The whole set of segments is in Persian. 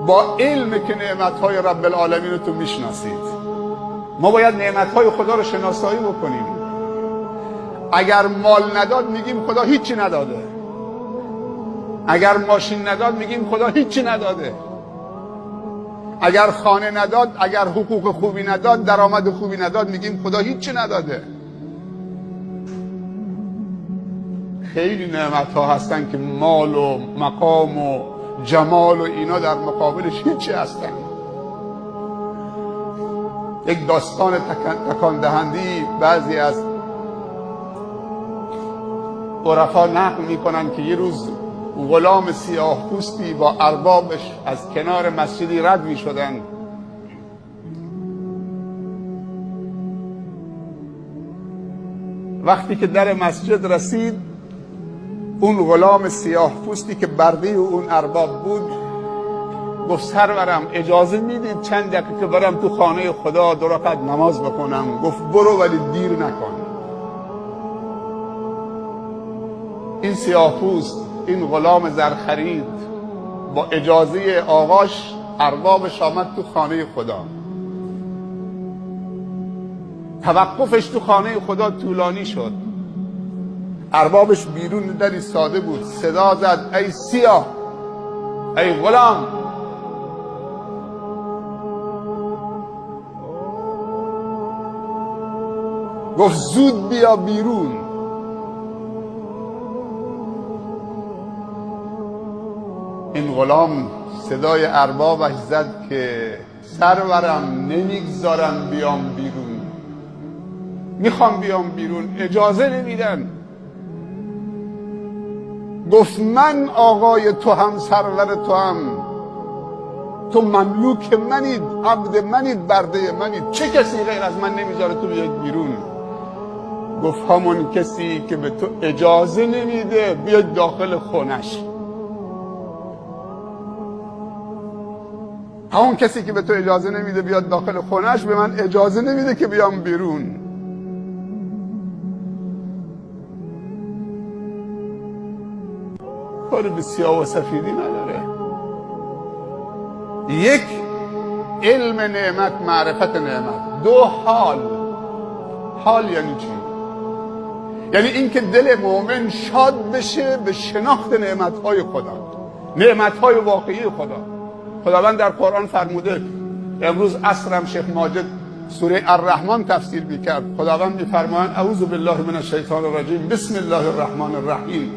با علم که نعمتهای رب العالمین رو تو میشناسید. ما باید نعمتهای خدا رو شناسایی بکنیم. اگر مال نداد میگیم خدا هیچی نداده، اگر ماشین نداد میگیم خدا هیچی نداده، اگر خانه نداد، اگر حقوق خوبی نداد، درآمد خوبی نداد، میگیم خدا هیچی نداده. خیلی نعمت ها هستن که مال و مقام و جمال و اینا در مقابلش هیچی هستن. یک داستان تکان دهندی بعضی از عرفا نقل میکنن که یه روز غلام سیاه پوستی با اربابش از کنار مسجدی رد میشدن. وقتی که در مسجد رسید، اون غلام سیاه پوستی که برده اون ارباب بود گفت سرورم اجازه میدید چند دقیقه برم تو خانه خدا 2 رکعت نماز بخونم؟ گفت برو ولی دیر نکن. این سیاه پوست، این غلام زرخرید، با اجازه آقاش اربابش آمد تو خانه خدا. توقفش تو خانه خدا طولانی شد. اربابش بیرون در ایستاده بود، صدا زد ای سیاه، ای غلام. گفت زود بیا بیرون. این غلام صدای اربابش زد که سرورم نمیگذارم بیام بیرون، میخوام بیام بیرون، اجازه نمیدن. گفت من آقای تو هم، سرور تو هم، تو مملوک منید، عبد منید، برده منید، چه کسی غیر از من نمیذاره تو بیاد بیرون؟ گفت همون کسی که به تو اجازه نمیده بیاد داخل خونش، همون کسی که به تو اجازه نمیده بیاد داخل خونش به من اجازه نمیده که بیام بیرون. کار به سیاه و سفیدی نداره. یک، علم نعمت، معرفت نعمت. دو، حال. حال یعنی چی؟ یعنی اینکه دل مؤمن شاد بشه به شناخت نعمت‌های خدا، نعمت‌های واقعی خدا. خداوند در قرآن فرموده، امروز عصرم شیخ ماجد سوره الرحمن تفسیر می‌کرد، خداوند می‌فرمایند اعوذ بالله من الشیطان الرجیم، بسم الله الرحمن الرحیم،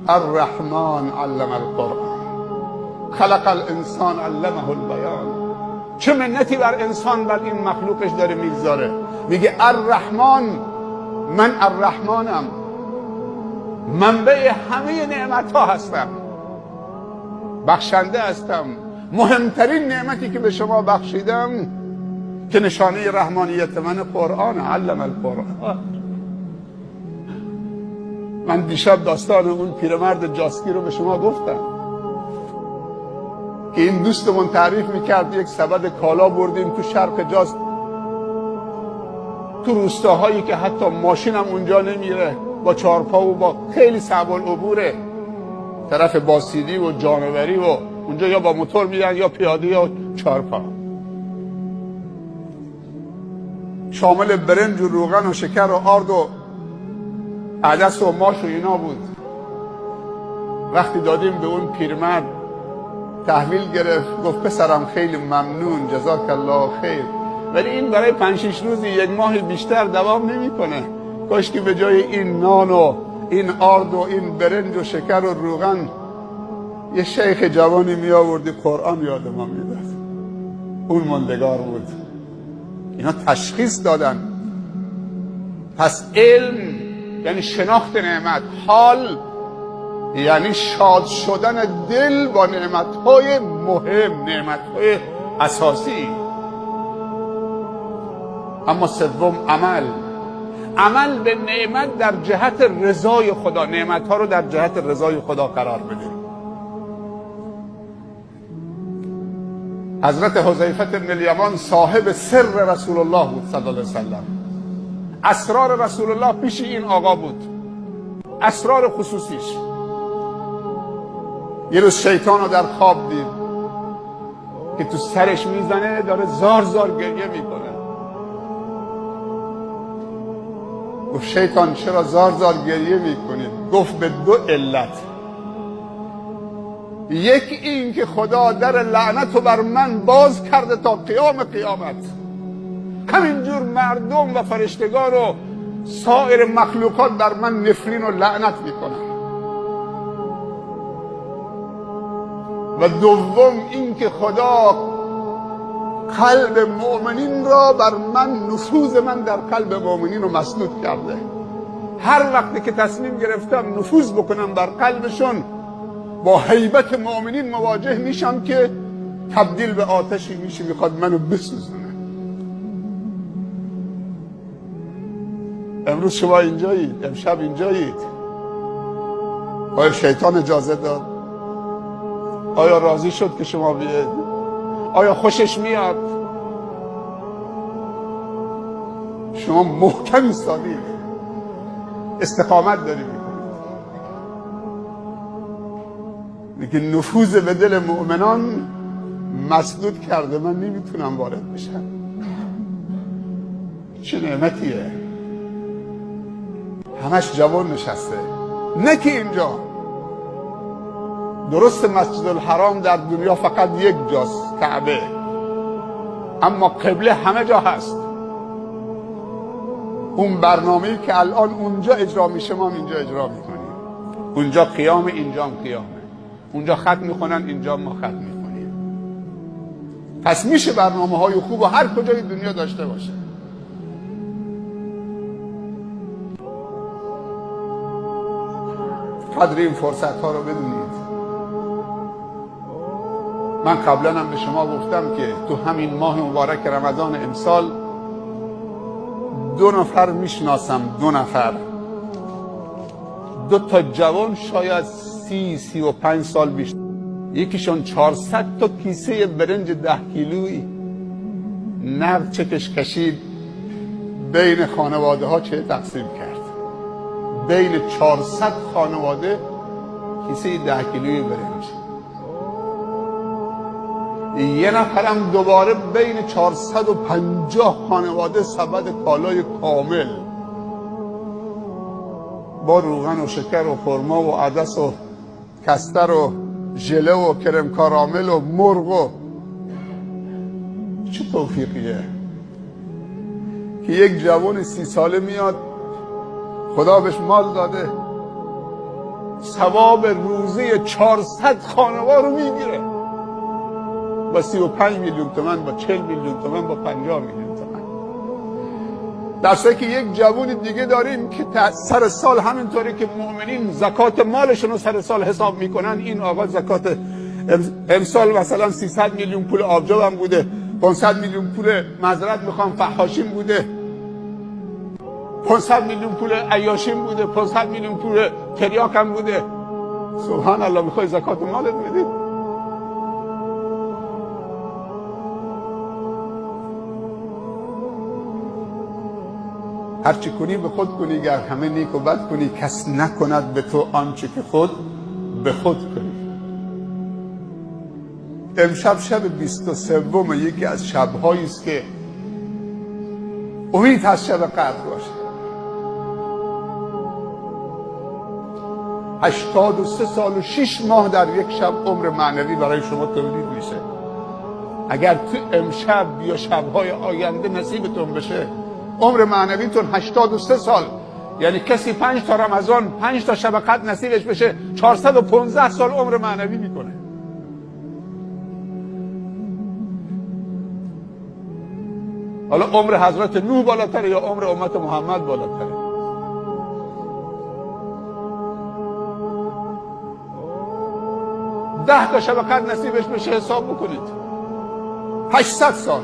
الرحمن علم القرآن خلق الانسان علمه البیان. چه منتی بر انسان، بر این مخلوقش داره میگذاره. میگه الرحمن، من الرحمنم، منبع همه نعمت ها هستم، بخشنده هستم. مهمترین نعمتی که به شما بخشیدم که نشانه رحمانیت من قرآن، علم القرآن. من دیشب داستان اون پیرمرد جاسکی رو به شما گفتم که این دوستمون تعریف میکرد یک سبد کالا بردیم تو شرق جاز، تو روستاهایی که حتی ماشین هم اونجا نمیره، با چارپا و با خیلی صعب العبوره، طرف باسیدی و جانوری و اونجا یا با موتور میرن یا پیاده یا چارپا. شامل برنج و روغن و شکر و آرد و عدس و ماش و اینا بود. وقتی دادیم به اون پیرمرد تحویل گرفت، گفت پسرم خیلی ممنون، جزاک الله خیر، ولی این برای 5-6 روزی یک ماه بیشتر دوام نمیکنه. کاش که به جای این نان و این آرد و این برنج و شکر و روغن یه شیخ جوانی می آوردی قرآن یاد ما میداد، اون ماندگار بود. اینا تشخیص دادن. پس علم یعنی شناخت نعمت، حال یعنی شاد شدن دل با نعمت‌های مهم، نعمت‌های اساسی. اما سوم، عمل. عمل به نعمت در جهت رضای خدا، نعمت‌ها رو در جهت رضای خدا قرار بده. حضرت حذیفه بن الیمان صاحب سر رسول الله بود صلی الله علیه وسلم. اسرار رسول الله پیش این آقا بود، اسرار خصوصیش. یه روز شیطان رو در خواب دید، که تو سرش میزنه داره زار زار گریه میکنه. گفت شیطان چرا زار زار گریه میکنید؟ گفت به دو علت. یک این که خدا در لعنت رو بر من باز کرده تا قیام قیامت، همینجور مردم و فرشتگان و سایر مخلوقات بر من نفرین و لعنت میکنن. و دوم این که خدا قلب مؤمنین را بر من، نفوذ من در قلب مؤمنین رو مسدود کرده. هر وقتی که تصمیم گرفتم نفوذ بکنم بر قلبشون، با هیبت مؤمنین مواجه میشم که تبدیل به آتشی میشه، میخواد منو بسوزونه. امروز شما اینجایید، امشب اینجایید. آیا شیطان اجازه داد؟ آیا راضی شد که شما بیاید؟ آیا خوشش میاد؟ شما محکم ایستادید، استقامت دارید میکنید. لیکن نفوذ به دل مؤمنان مسدود کرده، من نمیتونم وارد بشم. چه نعمتیه، همش جوان نشسته. نه که اینجا درست مسجد الحرام در دنیا فقط یک جاست، کعبه، اما قبله همه جا هست. اون برنامه‌ای که الان اونجا اجرا میشه ما اینجا اجرا میکنیم. اونجا قیام، اینجا هم قیامه. اونجا خط میخونن، اینجا ما خط میخونیم. پس میشه برنامه‌های خوب و هر کجای دنیا داشته باشه. قدر این فرصت ها رو بدونید. من قبلا هم به شما گفتم که تو همین ماه مبارک رمضان امسال 2 نفر میشناسم، 2 نفر، 2 تا جوان، شاید 30-35 سال بیشتر. یکیشون 400 تا کیسه برنج 10 کیلویی نقد چکش کشید، بین خانواده ها چه تقسیم کرد. بین 400 خانواده کیسه 10 کیلویی برنج. یه نفرم دوباره بین 450 خانواده سبد کالای کامل با روغن و شکر و خرما و عدس و کستر و ژله و کرم کارامل و مرغ و چه توفیقیه که یک جوان 30 ساله میاد، خدا بهش مال داده، ثواب روزی 400 خانوار رو میگیره با 35 میلیون تومن، با 40 میلیون تومن، با 50 میلیون تومن. در صورتی که یک جوون دیگه داریم که سر سال همینطوری که مؤمنین زکات مالشون رو سر سال حساب میکنن، این آقا زکات امسال مثلا 300 میلیون پول آبجو هم بوده، 500 میلیون پول معذرت میخوام فحاشین بوده، 500 میلیون پول عیاشین بوده، 500 میلیون پول تریاک هم بوده. سبحان الله، میخوای زکات مالت بدی؟ هرچی کنی به خود کنی، گر همه نیک و بد کنی، کس نکند به تو آنچه که خود به خود کنی. امشب شب 23 یکی از شبهایی است که امید هست شب قدر باشه. 83 سال و 6 ماه در یک شب عمر معنوی برای شما تولید میشه. اگر تو امشب یا شبهای آینده نصیبتون بشه، عمر معنویتون 83 سال، یعنی کسی 5 تا رمضان، 5 تا شب قدر نصیبش بشه، 415 سال عمر معنوی میکنه. حالا عمر حضرت نوح بالاتره یا عمر امت محمد بالاتره؟ ده تا شب قدر نصیبش بشه، حساب بکنید 800 سال،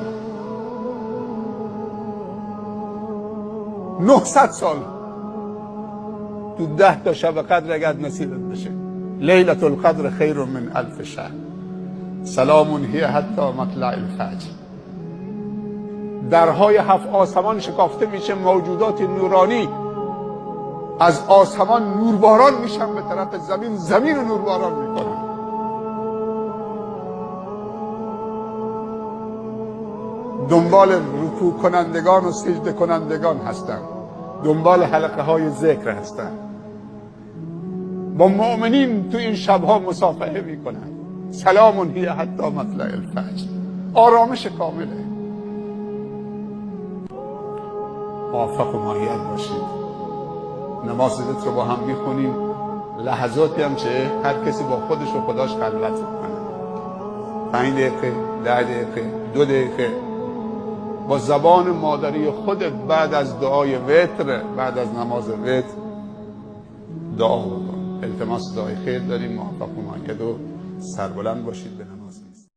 900 سال تو 10 تا شب قدر اگر نصیبت بشه. لیلة القدر خیر من الف شهر، سلام هی حتی مطلع الفجر. درهای 7 آسمان شکافته میشه، موجودات نورانی از آسمان نورباران میشن به طرف زمین، زمین رو نورباران میکنن. دنبال رکوع کنندگان و سجده کنندگان هستم، دنبال حلقه های ذکر هستم. با مؤمنین تو این شبها مصافحه میکنن. سلام هی حتی مطلع الفجر. آرامش کامله. موفق و مؤید باشید. نماز رو با هم میخونیم. لحظاتی هم چه هر کسی با خودش و خداش خلوت کنه. 5 دقیقه، 10 دقیقه، 2 دقیقه با زبان مادری خودت بعد از دعای وتر، بعد از نماز وتر دعا بکن. التماس دعای خیر داریم. موفق و مؤید و سربلند باشید. به نماز.